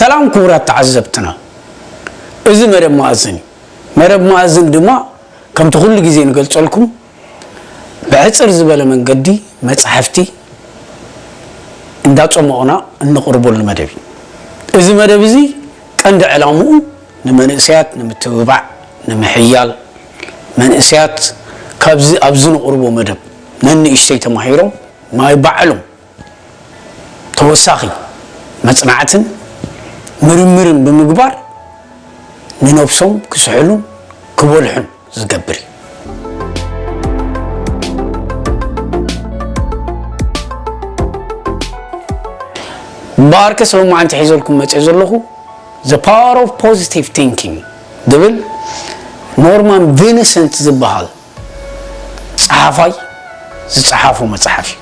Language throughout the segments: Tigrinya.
ሰላም ክቡራት ተዓዘብትና፣ እዚ መደብ መኣዝን እዩ። መደብ መኣዝን ድማ ከምቲ ኩሉ ግዜ ንገልጸልኩም ብሕጽር ዝበለ መንገዲ መጻሕፍቲ እንዳጸሞቕና እንቕርበሉ መደብ እዩ። እዚ መደብ እዚ ቀንዲ ዕላምኡ ንመንእሰያት ንምትብባዕ፣ ንምሕያል፣ መንእሰያት ካብዚ ኣብዚ ንቕርቦ መደብ ነንእሽተይ ተማሂሮም ማይ ባዕሎም ተወሳኺ መጽናዕትን ምርምርን ብምግባር ንነብሶም ክስሕሉን ክበልሑን ዝገብር እዩ። ብኣርከ ሰለማዓንቲ ሒዘልኩም መጽእ ዘለኹ The Power of Positive Thinking ዝብል ኖርማን ቪንሰንት ዝበሃል ጸሓፋይ ዝጸሓፎ መጽሓፍ እዩ።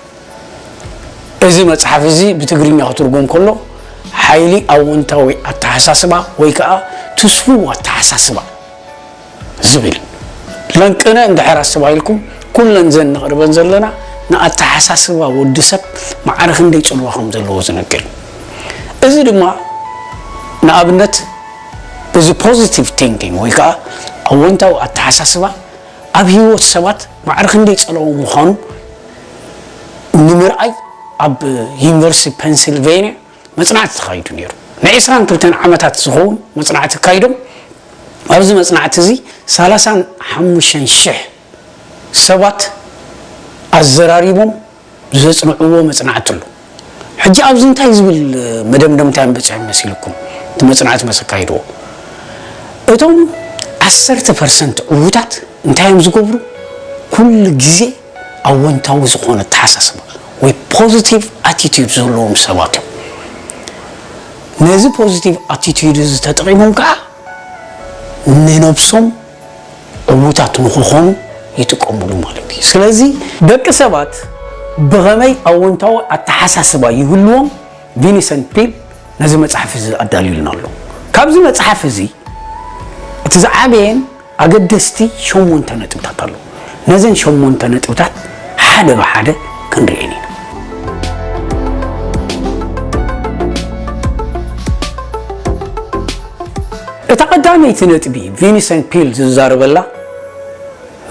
እዚ መጽሓፍ እዚ ብትግርኛ ክትርጉም ከሎ ሓይሊ ኣወንታዊ ኣተሓሳስባ ወይ ከዓ ትስፉው ኣተሓሳስባ ዝብል እዩ። ለንቅነ እንድሕር ኣስተባሂልኩም ኩለን ዘን ነቕርበን ዘለና ንኣተሓሳስባ ወዲ ሰብ ማዕረ ክንደይ ጽልዋ ከም ዘለዎ ዝነግር እዩ። እዚ ድማ ንኣብነት እዚ ፖዚቲቭ ቲንኪንግ ወይ ከዓ ኣወንታዊ ኣተሓሳስባ ኣብ ህይወት ሰባት ማዕረ ክንደይ ጸለዎ ምዃኑ ንምርኣይ ኣብ ዩኒቨርሲቲ ፔንሲልቬንያ መጽናዕቲ ተኻይዱ ነይሩ። ንዒስራን ክልተን ዓመታት ዝኸውን መጽናዕቲ ኣካይዶም። ኣብዚ መጽናዕቲ እዚ ሰላሳን ሓሙሽተን ሽሕ ሰባት ኣዘራሪቦም ዘጽንዕዎ መጽናዕቲ ኣሎ። ሕጂ ኣብዚ እንታይ ዝብል መደምደምታ እዮም በጺሖም መሲልኩም? እቲ መጽናዕቲ ምስ ኣካይድዎ፣ እቶም ዓሰርተ ፐርሰንት ዕዉታት እንታይ እዮም ዝገብሩ? ኩሉ ግዜ ኣወንታዊ ዝኾነ ኣተሓሳስባ ወይ ፖዚቲቭ ኣቲቲዩድ ዘለዎም ሰባት እዮም። ነዚ ፖዚቲቭ ኣቲቲዩድ እዚ ተጠቒሞም ከዓ ንነብሶም ዕዉታት ንክኾኑ ይጥቀምሉ ማለት እዩ። ስለዚ ደቂ ሰባት ብኸመይ ኣወንታዊ ኣተሓሳስባ ይህልዎም ቪንሰንት ፒል ነዚ መጽሓፍ እዚ ኣዳልዩልና ኣሎ። ካብዚ መጽሓፍ እዚ እቲ ዝዓበየን ኣገደስቲ ሸሞንተ ነጥብታት ኣለዉ። ነዘን ሸሞንተ ነጥብታት ሓደ ብሓደ ክንርእየን ኢና። እታ ቀዳመይቲ ነጥቢ ቪንሰንት ፒል ዝዛረበላ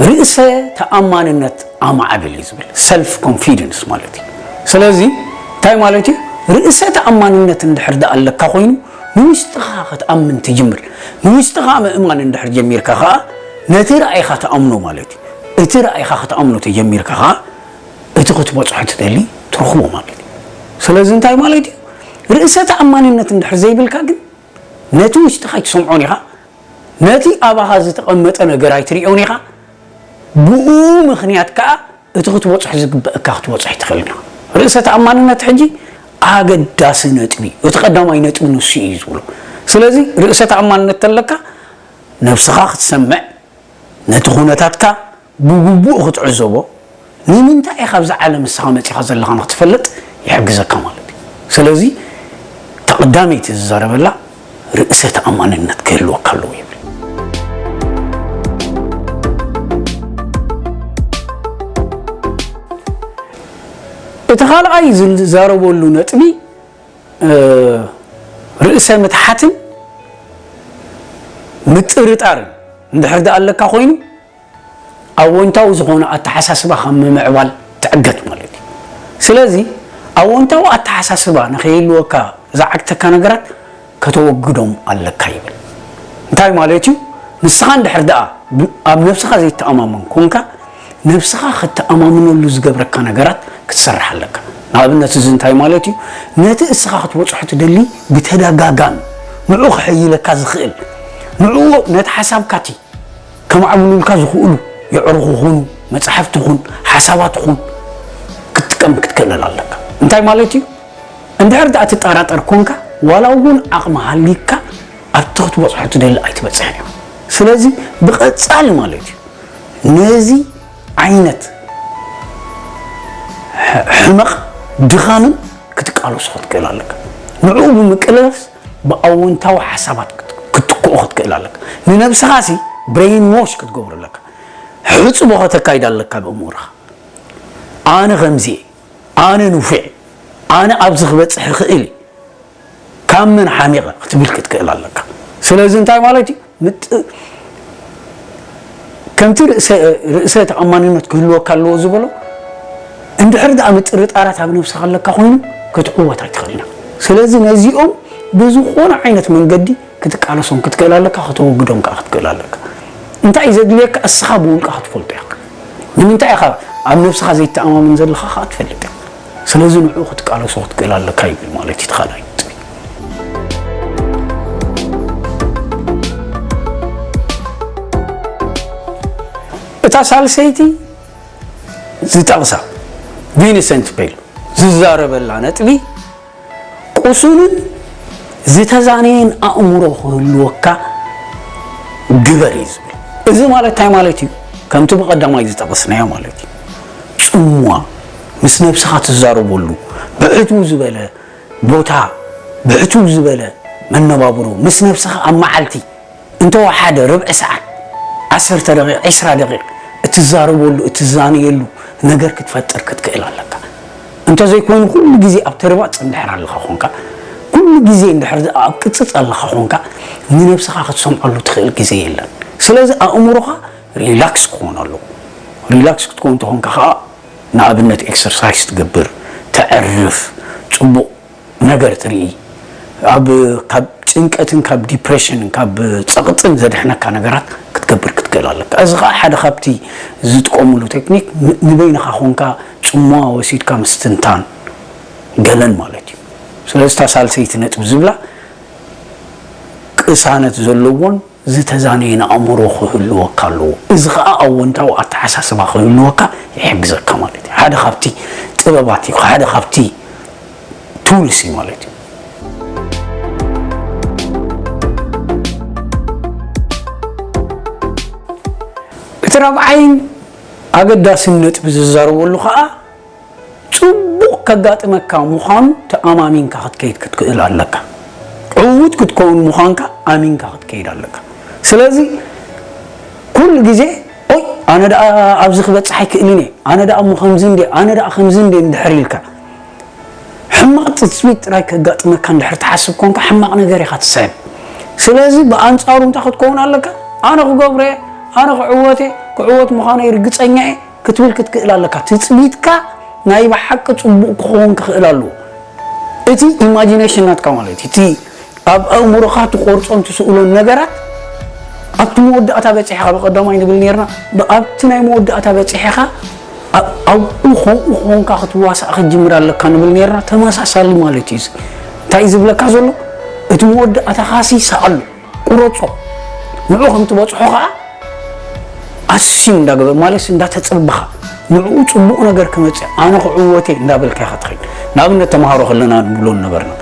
ርእሰ ተኣማንነት ኣማዕብል እዩ ዝብል፣ ሰልፍ ኮንፊደንስ ማለት እዩ። ስለዚ እንታይ ማለት እዩ? ርእሰ ተኣማንነት እንድሕር ደኣ ኣለካ ኮይኑ ንውሽጥኻ ክትኣምን ትጅምር። ንውሽጥኻ ምእማን እንድሕር ጀሚርካ ኸዓ ነቲ ራእይኻ ትኣምኖ ማለት እዩ። እቲ ራእይኻ ክትኣምኖ ተጀሚርካ ኸዓ እቲ ክትበጽሖ ትደሊ ትረኽቦ ማለት እዩ። ስለዚ እንታይ ማለት እዩ? ርእሰ ተኣማንነት እንድሕር ዘይብልካ ግን ነቲ ውሽጥኻ ኣይትሰምዖን ኢኻ፣ ነቲ ኣባኻ ዝተቐመጠ ነገር ኣይትርእዮን ኢኻ። ብኡ ምኽንያት ከኣ እቲ ክትበጽሖ ዝግበአካ ክትበጽሖ ኣይትኽእልን ኢኻ። ርእሰ ተኣማንነት ሕጂ ኣገዳሲ ነጥቢ እዩ። እቲ ቀዳማይ ነጥቢ ንሱ እዩ ዝብሎ። ስለዚ ርእሰ ተኣማንነት ተለካ ነብስኻ ክትሰምዕ፣ ነቲ ኩነታትካ ብግቡእ ክትዕዘቦ፣ ንምንታይ ኢኻ ኣብዛ ዓለም ንስኻ መጺኻ ዘለኻ ንክትፈልጥ ይሕግዘካ ማለት እዩ። ስለዚ እታ ቀዳመይቲ ዝዛረበላ ርእሰ ተኣማንነት ክህልወካ ኣለዎ ይብል። እቲ ካልኣይ ዝዛረበሉ ነጥቢ፣ እ፣ ርእሰ ምትሓትን ምጥርጣርን እንድሕር ደኣ ኣለካ ኮይኑ፣ ኣወንታዊ ዝኾነ ኣተሓሳስባ ካብ ምምዕባል ትዕገት ማለት እዩ። ስለዚ ኣወንታዊ ኣተሓሳስባ ንኸይህልወካ ዝዓግተካ ነገራት ከተወግዶም ኣለካ ይብል። እንታይ ማለት እዩ? ንስኻ እንድሕር ደኣ ብ-፣ ኣብ ነብስኻ ዘይተኣማመን ኮንካ፣ ነብስኻ ከተኣማምነሉ ዝገብረካ ነገራት ክትሰርሕ ኣለካ። ንኣብነት እዚ እንታይ ማለት እዩ? ነቲ እስኻ ክትበጽሖ ትደሊ ብተደጋጋሚ ንዑ ክሕይለካ ዝኽእል፣ ንዑ ነቲ ሓሳብካ እቲ ከማዕብሉልካ ዝኽእሉ የዕሩኽ ኹን፣ መጻሕፍቲ ኹን፣ ሓሳባት ኹን ክትጥቀም ክትክእለል ኣለካ። እንታይ ማለት እዩ? እንድሕር ደኣ ትጠራጠር ኮንካ፣ ዋላ እውን ዓቕሚ ሃሊካ ኣብቲ ክትበጽሖ ትደሊ ኣይትበጽሕን ኢኻ። ስለዚ ብቐጻሊ ማለት እዩ ነዚ ዓይነት ሕ-፣ ሕመቕ ድኻምን ክትቃለሶ ክትክእል ኣለካ። ንዕኡ ብምቅላስ ብኣወንታዊ ሓሳባት ክት-፣ ክትክኦ ክትክእል ኣለካ። ንነብስኻ ሲ ብሬን ዎሽ ክትገብሮ ኣለካ። ሕጽቦ ከተካይድ ኣለካ ብእምሮኻ። ኣነ ከምዚ እየ፣ ኣነ ንፉዕ እየ፣ ኣነ ኣብዚ ክበጽሕ እኽእል እየ። ካብ መን ሓሚቐ ክትብል ክትክእል ኣለካ። ስለዚ እንታይ ማለት እዩ? ምጥ-፣ ከምቲ ርእሰ፣ ርእሰ ተኣማንነት ክህልወካ ኣለዎ ዝበሎ፣ እንድሕር ደኣ ምጥርጣራት ኣብ ነብስኻ ኣለካ ኮይኑ ክትዕወት ኣይትኽእልን። ስለዚ ነዚኦም ብዝኾነ ዓይነት መንገዲ ክትቃለሶም ክትክእል ኣለካ፣ ከተወግዶም ከዓ ክትክእል ኣለካ። እንታይ እዩ ዘድልየካ? እስኻ ብውልቃ ክትፈልጦ ኢኻ። ንምንታይ ኢኻ ኣብ ነብስኻ ዘይተኣማመን ዘለኻ ከዓ ትፈልጥ ኢኻ። ስለዚ ንዕኡ ክትቃለሶ ክትክእል ኣለካ ይብል ማለት እዩ እቲ ካልኣይ ነጥቢ። እታ ሳልሰይቲ ዝጠቕሳ ቪንሰንት ፔል ዝዛረበላ ነጥቢ ቁሱንን ዝተዛነየን ኣእምሮ ክህልወካ ግበር እዩ ዝብል። እዚ ማለት እንታይ ማለት እዩ? ከምቲ ብቐዳማይ ዝጠቐስናዮ ማለት እዩ። ጽምዋ፣ ምስ ነብስኻ ትዛረበሉ፣ ብዕቱብ ዝበለ ቦታ፣ ብዕቱብ ዝበለ መነባብሮ፣ ምስ ነብስኻ ኣብ መዓልቲ እንተወሓደ ርብዒ ሰዓት፣ ዓሰርተ ደቂቕ፣ ዒስራ ደቂቕ እትዛረበሉ፣ እትዛነየሉ ነገር ክትፈጥር ክትክእል ኣለካ። እንተዘይኮይኑ ኩሉ ግዜ ኣብ ተርባጽ እንድሕር ኣለኻ ኾንካ፣ ኩሉ ግዜ እንድሕር ኣብ ቅጽጽ ኣለኻ ኾንካ፣ ንነብስኻ ክትሰምዓሉ ትኽእል ግዜ የለን። ስለዚ ኣእምሮኻ ሪላክስ ክኾን ኣለዎ። ሪላክስ ክትኮን እንተኾንካ ኸዓ ንኣብነት ኤክሰርሳይስ ትገብር፣ ተዕርፍ፣ ጽቡቕ ነገር ትርኢ፣ ኣብ፣ ካብ ጭንቀትን ካብ ዲፕሬሽንን ካብ ጸቕጥን ዘድሕነካ ነገራት ክትገብር ክትክእል ኣለካ። እዚ ኸዓ ሓደ ካብቲ ዝጥቀምሉ ቴክኒክ ን-፣ ንበይንኻ ኾንካ ጽምዋ ወሲድካ ምስትንታን ገለን ማለት እዩ። ስለዚ እታ ሳልሰይቲ ነጥቢ ዝብላ ቅሳነት ዘለዎን ዝተዛነየን ኣእምሮ ክህልወካ ኣለዎ። እዚ ኸዓ ኣወንታዊ ኣተሓሳስባ ክህልወካ ይሕግዘካ ማለት እዩ። ሓደ ካብቲ ጥበባት እዩ፣ ሓደ ካብቲ ቱልስ እዩ ማለት እዩ። እቲ ራብዓይን ኣገዳስን ነጥቢ ዝዛረበሉ ኸዓ ጽቡቕ ከጋጥመካ ምዃኑ ተኣማሚንካ ክትከይድ ክትክእል ኣለካ። ዕዉት ክትከውን ምዃንካ ኣሚንካ ክትከይድ ኣለካ። ስለዚ ኩሉ ግዜ ኦይ ኣነ ደኣ ኣብዚ ክበጽሕ ኣይክእልን እየ፣ ኣነ ደኣ እሞ ከምዚ እንደ፣ ኣነ ደኣ ከምዚ እንደ እንድሕር ኢልካ ሕማቕ ትጽቢት ጥራይ ከጋጥመካ እንድሕር ትሓስብ ኮንካ ሕማቕ ነገር ኢኻ ትስዕብ። ስለዚ ብኣንጻሩ እንታይ ክትከውን ኣለካ? ኣነ ክገብሮ እየ፣ ኣነ ክዕወት እየ፣ ክዕወት ምዃነይ ርግጸኛ እየ ክትብል ክትክእል ኣለካ። ትጽቢትካ ናይ ብሓቂ ጽቡቕ ክኸውን ክኽእል ኣለዎ። እቲ ኢማጂኔሽን ናትካ ማለት እዩ። እቲ ኣብ ኣእምሮኻ ትቆርጾን ትስእሎን ነገራት ኣብቲ መወዳእታ በጺሕኻ፣ ብቐዳማይ ንብል ኔርና፣ ብ-፣ ኣብቲ ናይ መወዳእታ በጺሕኻ ኣ-፣ ኣብኡ ከምኡ ክኾንካ ክትዋሳእ ክትጅምር ኣለካ ንብል ኔርና። ተመሳሳሊ ማለት እዩ። እዚ እንታይ እዩ ዝብለካ ዘሎ? እቲ መወዳእታኻሲ ሰኣሉ፣ ቁረጾ። ንዑ ከም ትበጽሖ ኸዓ ኣሲም እንዳገበ-፣ ማለት እንዳተጸበኻ ንዕኡ ጽቡቕ ነገር ክመጽእ፣ ኣነ ክዕወት እየ እንዳበልካ ኢኻ ትኸይድ። ንኣብነት ተምሃሮ ከለና ንብሎ ነበርና።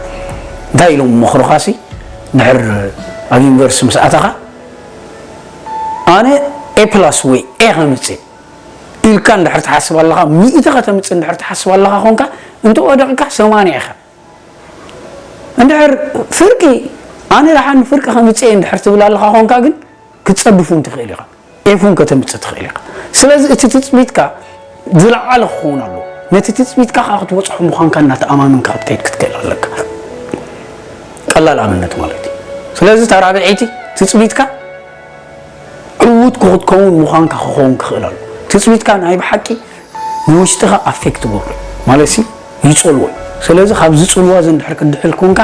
እንታይ ኢሎም መኽሩኻሲ፣ ድሕር ኣብ ዩኒቨርሲቲ ምስ ኣተኻ፣ ኣነ ኤ ፕላስ ወይ ኤ ከምጽእ ኢልካ እንድሕር ትሓስብ ኣለኻ፣ ሚእቲ ከተምጽእ እንድሕር ትሓስብ ኣለኻ ኾንካ፣ እንተወደቕካ ሰማንያ ኢኻ። እንድሕር ፍርቂ፣ ኣነ ደሓን ፍርቂ ከምጽእ እየ እንድሕር ትብል ኣለኻ ኾንካ ግን፣ ክትጸድፍ እውን ትኽእል ኢኻ። ኤፍ እውን ከተምጽእ ትኽእል ኢኻ። ስለዚ እቲ ትጽቢትካ ዝለዓለ ክኸውን ኣለዎ። ነቲ ትጽቢትካ ከኣ ክትበጽሖ ምዃንካ እናተኣማመንካ ክትከይድ ክትክእል ኣለካ። ቀላል ኣብነት ማለት እዩ። ስለዚ እታ ራብዐይቲ ትጽቢትካ ዕዉት ክትከውን ምዃንካ ክኸውን ክኽእል ኣለዎ። ትጽቢትካ ናይ ብሓቂ ንውሽጥኻ ኣፌክት ትገብሮ ማለት ሲ ይጸልዎ እዩ። ስለዚ ካብዚ ጽልዋ እዚ እንድሕር ክትድሕል ኮንካ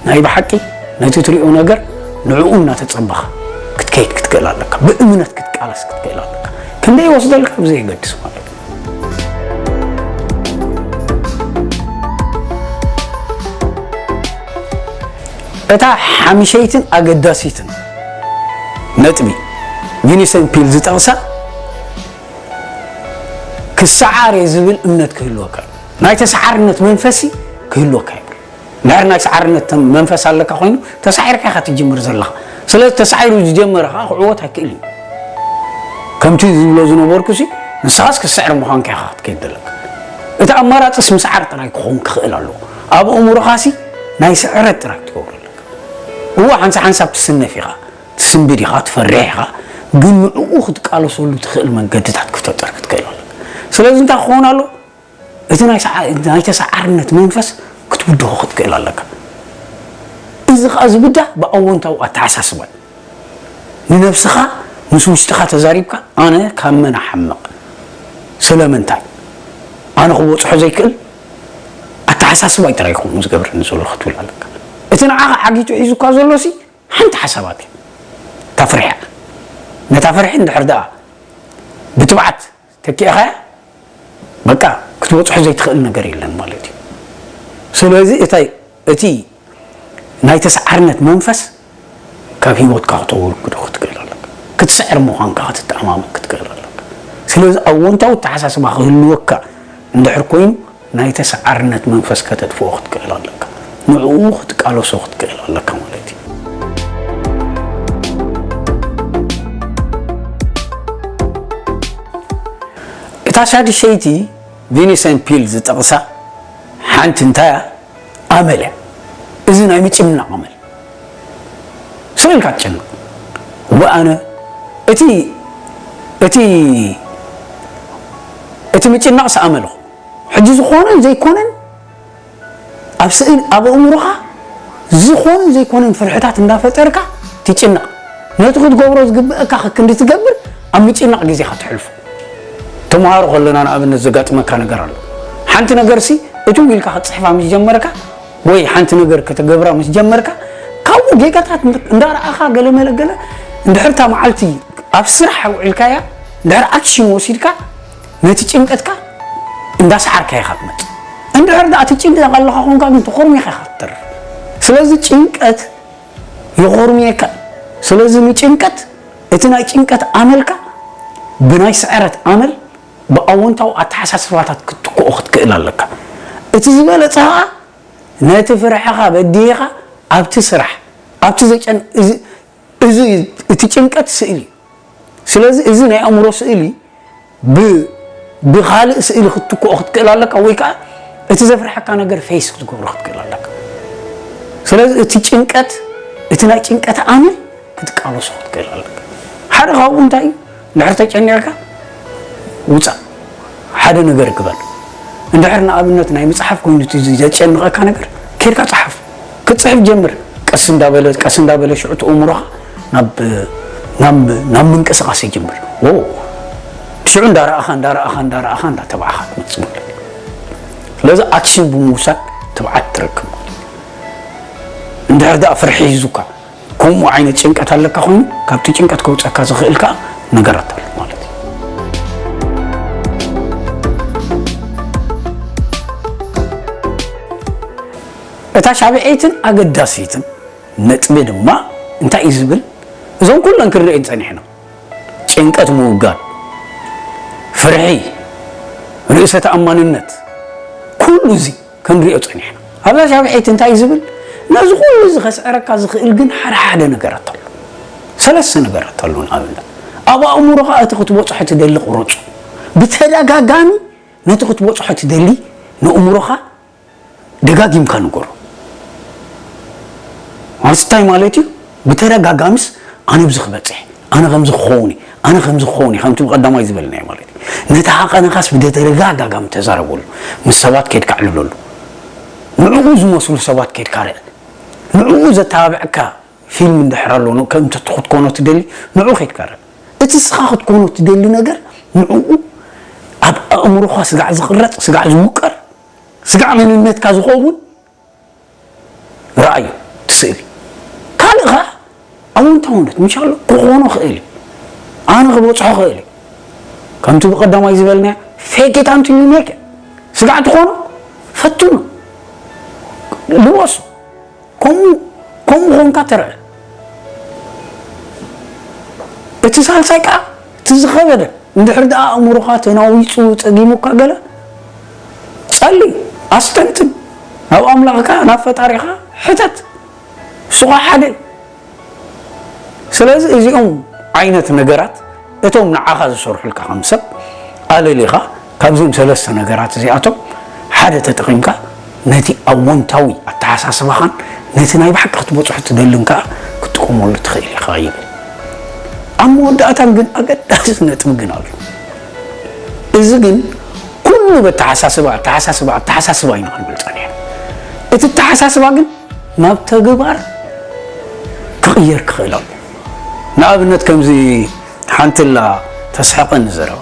ናይ ብሓቂ ነቲ ትሪኦ ነገር ንዕኡ እናተጸበኻ ክትከይድ ክትክእል ኣለካ። ብእምነት ክትቃለስ ክትክእል ኣለካ። ክንደይ ይወስደልካ ብዘየገድስ ማለት እዩ። እታ ሓምሸይትን ኣገዳሲትን ነጥቢ ቪንሰንት ፒል ዝጠቕሳ ክሰዓር እየ ዝብል እምነት ክህልወካ እዩ። ናይ ተሰዓርነት መንፈሲ ክህልወካ ይብል። እንድሕር ናይ ሰዓርነት ተም-፣ መንፈስ ኣለካ ኮይኑ ተሳዒርካ ኢኻ ትጅምር ዘለኻ። ስለዚ ተሳዒሩ ዝጀመረ ከዓ ክዕወት ኣይክእልን እዩ። ከምቲ ዝብሎ ዝነበርኩ ሲ ንስኻስ ክስዕር ምዃንካ ኢኻ ክትከይድ ዘለካ። እቲ ኣማራፅስ ምስዓር ጥራይ ክኸውን ክኽእል ኣለዎ። ኣብ ኣእምሮኻ ሲ ናይ ስዕረት ጥራይ ክትገብሮ ኣለካ። እዋ ሓንሳ ሓንሳብ ትስነፍ ኢኻ፣ ትስንብድ ኢኻ፣ ትፈርሕ ኢኻ፣ ግን ንዕኡ ክትቃለሰሉ ትኽእል መንገድታት ክፈጠር ክትክእል ኣለካ። ስለዚ እንታይ ክኸውን ኣሎ? እቲ ናይ ሰዓ-፣ ናይ ተሰዓርነት መንፈስ ክትውድሆ ክትክእል ኣለካ። እዚ ኸኣ ዝብዳህ ብኣወንታዊ ኣተሓሳስባ እዩ። ንነብስኻ ምስ ውሽጥኻ ተዛሪብካ፣ ኣነ ካብ መን እሓምቕ? ስለምንታይ? ኣነ ክበጽሖ ዘይክእል ኣተሓሳስባይ ጥራይ ክኸውን ዝገብረኒ ዘሎ ክትብል ኣለካ። እቲ ንዓኻ ዓጊቱ ሒዙካ ዘሎሲ ሓንቲ ሓሳባት እያ። እታ ፍርሒ እያ። ነታ ፍርሒ እንድሕር ደኣ ብትብዓት ተኪእኻያ፣ በቃ ክትበጽሖ ዘይትኽእል ነገር የለን ማለት እዩ። ስለዚ እታይ እቲ ናይ ተሰዓርነት መንፈስ ካብ ህይወትካ ክተወግዶ ክትክእል ኣለካ። ክትስዕር ምዃንካ ክትተኣማመን ክትክእል ኣለካ። ስለዚ ኣወንታዊ ኣተሓሳስባ ክህልወካ እንድሕር ኮይኑ ናይ ተሰዓርነት መንፈስ ከተጥፍኦ ክትክእል ኣለካ። ንዕኡ ክትቃለሶ ክትክእል ኣለካ ማለት እዩ። እታ ሻድሸይቲ ቪኒሰን ፒል ዝጠቕሳ ሓንቲ እንታይ እያ? ኣመል እያ። እዚ ናይ ምጭናቕ ኣመል። ስቕ ኢልካ ትጭነቕ። ወኣነ እቲ እቲ እቲ ምጭናቕስ ኣመል እኹ። ሕጂ ዝኾነን ዘይኮነን ኣብ ስእል ኣብ ኣእምሮኻ ዝኾነን ዘይኮነን ፍርሕታት እንዳፈጠርካ ትጭነቕ። ነቲ ክትገብሮ ዝግብአካ ከክንዲ ትገብር ኣብ ምጭናቕ ግዜኻ ትሕልፎ። ተምሃሮ ከለና ንኣብነት ዘጋጥመካ ነገር ኣሎ። ሓንቲ ነገርሲ እትው ኢልካ ክትጽሕፋ ምስ ጀመርካ ወይ ሓንቲ ነገር ከተገብራ ምስ ጀመርካ ካብኡ ጌጋታት እንዳረኣኻ ገለመለ ገለ እንድሕር እታ መዓልቲ ኣብ ስራሕ ኣውዒልካያ እንድሕር ኣክሽን ወሲድካ ነቲ ጭንቀትካ እንዳሰዓርካ ኢኻ ትመጽእ። እንድሕር ደኣ ትጭነቕ ኣለኻ ኮንካ ግን ተኾርሚኻ ኢኻ ትተርፍ። ስለዚ ጭንቀት የኾርምየካ። ስለዚ ንጭንቀት እቲ ናይ ጭንቀት ኣመልካ ብናይ ስዕረት ኣመል ብኣወንታዊ ኣተሓሳስባታት ክትክኦ ክትክእል ኣለካ። እቲ ዝበለጸ ኸኣ ነቲ ፍርሕኻ በዲህኻ ኣብቲ ስራሕ ኣብቲ ዘጨን እዚ እዚ እቲ ጭንቀት ስእሊ እዩ። ስለዚ እዚ ናይ ኣእምሮ ስእሊ ብ ብኻልእ ስእሊ ክትክኦ ክትክእል ኣለካ ወይ ከዓ እቲ ዘፍርሐካ ነገር ፌስ ክትገብሮ ክትክእል ኣለካ። ስለዚ እቲ ጭንቀት እቲ ናይ ጭንቀት ኣመል ክትቃለሶ ክትክእል ኣለካ። ሓደ ካብኡ እንታይ እዩ? እንድሕር ተጨኒቕካ ውፃእ ሓደ ነገር ግበር። እንድሕር ንኣብነት ናይ ምፅሓፍ ኮይኑ እቲ ዘጨንቐካ ነገር ኬድካ ፀሓፍ። ክትፅሕፍ ጀምር። ቀስ እንዳበለ ቀስ እንዳበለ ሽዑ እቲ ኣእምሮኻ ናብ ናብ ናብ ምንቅስቃስ ይጅምር። ዎ ሽዑ እንዳረኣኻ እንዳረኣኻ እንዳረኣኻ እንዳተባዕኻ ትመፅእ ማለት እዩ። ስለዚ ኣክሽን ብምውሳድ ትብዓት ትረክብ ማለት እዩ። እንድሕር ደኣ ፍርሒ ሒዙካ ከምኡ ዓይነት ጭንቀት ኣለካ ኮይኑ ካብቲ ጭንቀት ከውፀካ ዝኽእል ከዓ ነገራት ኣሎ ማለት እዩ። እታ ሻብዐይትን ኣገዳሲትን ነጥቢ ድማ እንታይ እዩ ዝብል? እዞም ኩለን ክንርእየን ፀኒሕና። ጭንቀት ምውጋድ፣ ፍርሒ፣ ርእሰ ተኣማንነት፣ ኩሉ እዚ ክንሪኦ ፀኒሕና። ኣብዛ ሻብዐይቲ እንታይ እዩ ዝብል? ነዚ ኩሉ እዚ ከስዕረካ ዝኽእል ግን ሓደ ሓደ ነገራት ኣሎ። ሰለስተ ነገራት ኣሎ። ንኣብነት ኣብ ኣእምሮኻ እቲ ክትበፅሖ ትደሊ ቁረፁ። ብተደጋጋሚ ነቲ ክትበፅሖ ትደሊ ንእምሮኻ ደጋጊምካ ንገሮ። ማለት እንታይ ማለት እዩ? ብተደጋጋሚስ ኣነ ብዚ ክበፅሕ፣ ኣነ ከምዚ ክኸውን እዩ፣ ኣነ ከምዚ ክኸውን እዩ ከምቲ ብቀዳማይ ዝበልናዮ ማለት እዩ። ነቲ ሃቐነኻስ ብተደጋጋጋሚ ተዛረበሉ። ምስ ሰባት ከይድካ ኣዕልለሉ። ንዕኡ ዝመስሉ ሰባት ከይድካ ርእ። ንዕኡ ዘተባብዐካ ፊልም እንድሕር ኣሎ ከምቲ ክትኮኖ ትደሊ ንዕኡ ከይድካ ርእ። እቲ ስኻ ክትኮኖ ትደሊ ነገር ንዕኡ ኣብ ኣእምሮኻ ስጋዕ ዝቕረፅ ስጋዕ ዝውቀር ስጋዕ መንነትካ ዝኸውን ርኣዮ እቲ ስእሊ። ካልእ ኸዓ ኣወንታውነት ምሻሎ ክኾኖ ኽእል እዩ። ኣነ ክበፅሖ ኽእል እዩ። ከምቲ ብቐዳማይ ዝበልናዮ ፌክ ኢት ኣንቲል ዩ ሜክ ስጋዕ ትኾኖ ፈትኖ ልበሶ። ከምኡ ከምኡ ኾንካ ተርእ። እቲ ሳልሳይ ከዓ እቲ ዝኸበደ እንድሕር ደኣ ኣእምሮኻ ተናዊፁ ፀጊሙካ ገለ ጸሊ ኣስተንትን ናብ ኣምላኽካ ናብ ፈጣሪኻ ሕተት ሱኻ ሓደ። ስለዚ እዚኦም ዓይነት ነገራት እቶም ንዓኻ ዝሰርሑልካ ከም ሰብ ኣለሊኻ ካብዚኦም ሰለስተ ነገራት እዚኣቶም ሓደ ተጠቒምካ ነቲ ኣወንታዊ ኣተሓሳስባኻን ነቲ ናይ ብሓቂ ክትበፅሖ ትደልን ከዓ ክትጥቀመሉ ትኽእል ኢኻ ይብል። ኣብ መወዳእታን ግን ኣገዳሲ ነጥቢ ግን ኣሎ። እዚ ግን ኩሉ በተሓሳስባ ኣተሓሳስባ ኣተሓሳስባ ኢና ክንብል ፀኒሕና። እቲ ኣተሓሳስባ ግን ናብ ተግባር ክቕየር ክኽእል ኣሎ። ንኣብነት ከምዚ ሓንቲ ላ ተስሕቐኒ ዘረባ፣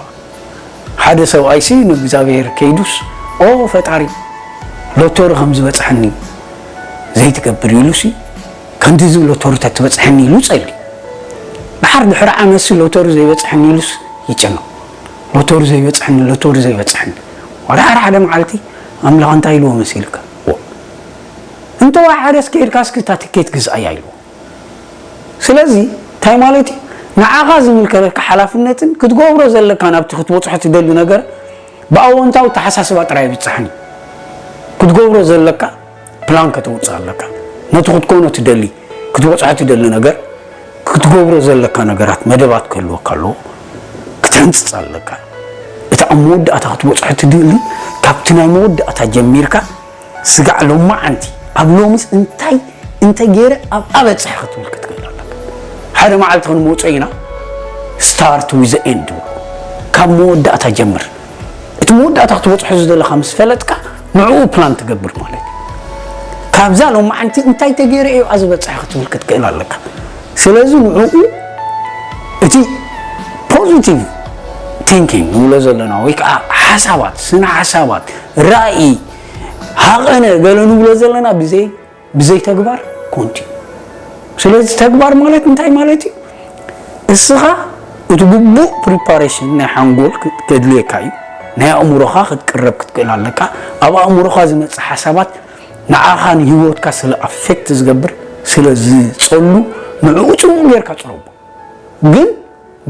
ሓደ ሰብኣይሲ ንእግዚኣብሔር ከይዱስ፣ ኦ ፈጣሪ፣ ሎቶሪ ከም ዝበፅሐኒ ዘይትገብር ኢሉሲ፣ ከምዚ ሎቶሪ ተትበፅሐኒ ኢሉ ጸሊ። ድሓር ድሕሪ ዓመትሲ ሎቶሪ ዘይበፅሐኒ ኢሉስ ይጨነቕ። ሎቶሪ ዘይበፅሐኒ፣ ሎቶሪ ዘይበፅሐኒ። ዋላ ሓደ ሓደ መዓልቲ ኣምላኽ እንታይ ኢልዎ መሲልካ? እንተወሓደስ ከይድካ እስኪ እታ ትኬት ግዝኣያ ኢልዎ። ስለዚ እንታይ ማለት እዩ? ንዓኻ ዝምልከተካ ሓላፍነትን ክትገብሮ ዘለካ ናብቲ ክትበፅሖ ትደሊ ነገር ብኣወንታዊ ተሓሳስባ ጥራይ ይብፅሐን እዩ። ክትገብሮ ዘለካ ፕላን ከተውፅእ ኣለካ። ነቲ ክትኮኖ ትደሊ ክትበፅሖ ትደሊ ነገር ክትገብሮ ዘለካ ነገራት መደባት ክህልወካ ኣለዎ። ክተንፅፅ ኣለካ። እቲ ኣብ መወዳእታ ክትበፅሖ ትደሊ ካብቲ ናይ መወዳእታ ጀሚርካ ስጋዕ ሎማዓንቲ ኣብ ሎምስ እንታይ እንተ ገይረ ኣብ ኣበፅሐ ክትብል ክትክእል ኣለካ። ሓደ መዓልቲ ክንመፆ ኢና። Start with the end። ካብ መወዳእታ ጀምር። እቲ መወዳእታ ክትበፅሖ ዝደለካ ምስ ፈለጥካ ንዕኡ ፕላን ትገብር ማለት እዩ። ካብዛ ሎማዓንቲ እንታይ ተገይረ እዩ ኣዚ በፅሐ ክትብል ክትክእል ኣለካ። ስለዚ ንዕኡ እቲ positive thinking ንብሎ ዘለና ወይ ከዓ ሓሳባት፣ ስነ ሓሳባት፣ ራእይ፣ ሃቐነ ገለ ንብሎ ዘለና ብዘይ ብዘይ ተግባር ኮንቱ እዩ። ስለዚ ተግባር ማለት እንታይ ማለት እዩ? እስኻ እቲ ግቡእ ፕሪፓሬሽን ናይ ሓንጎል ከድልየካ እዩ። ናይ ኣእምሮኻ ክትቅረብ ክትክእል ኣለካ። ኣብ ኣእምሮኻ ዝመፅእ ሓሳባት ንዓኻ ንህይወትካ ስለ ኣፌክት ዝገብር ስለ ዝፀሉ ንዕኡ ፅቡቕ ጌርካ ፅረቦ። ግን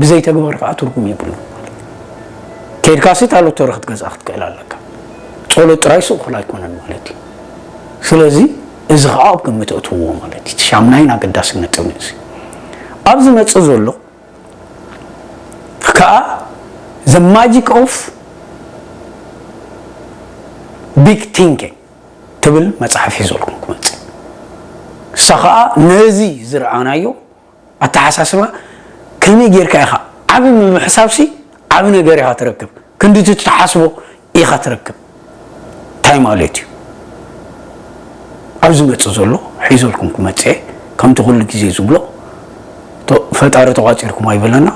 ብዘይ ተግባር ከዓ ትርጉም የብሉን። ከይድካ ሲ እታ ሎተሪ ክትገዝኣ ክትክእል ኣለካ። ጸሎት ጥራይ ስእኹል ኣይኮነን ማለት እዩ። ስለዚ እዚ ከዓ ኣብ ግምት እትውዎ ማለት እዩ። እቲ ሻምናይን ኣገዳሲ ነጥብ ንእዚ ኣብ ዝመጽእ ዘሎ ከዓ The Magic of Big Thinking ትብል መጽሓፍ ሒዘልኩም ክመጽእ። እሳ ከዓ ነዚ ዝረኣናዮ ኣተሓሳስባ ከመይ ጌርካ ኢኻ ዓቢ ምምሕሳብሲ ዓቢ ነገር ኢኻ ትረክብ። ክንዲ እቲ ትሓስቦ ኢኻ ትረክብ። እንታይ ማለት እዩ? ኣብ ዝመጽእ ዘሎ ሒዘልኩም ክመጽእ እየ። ከምቲ ኩሉ ግዜ ዝብሎ፣ ቶ-፣ ፈጣሪ ተቋጺርኩም ኣይበለና፣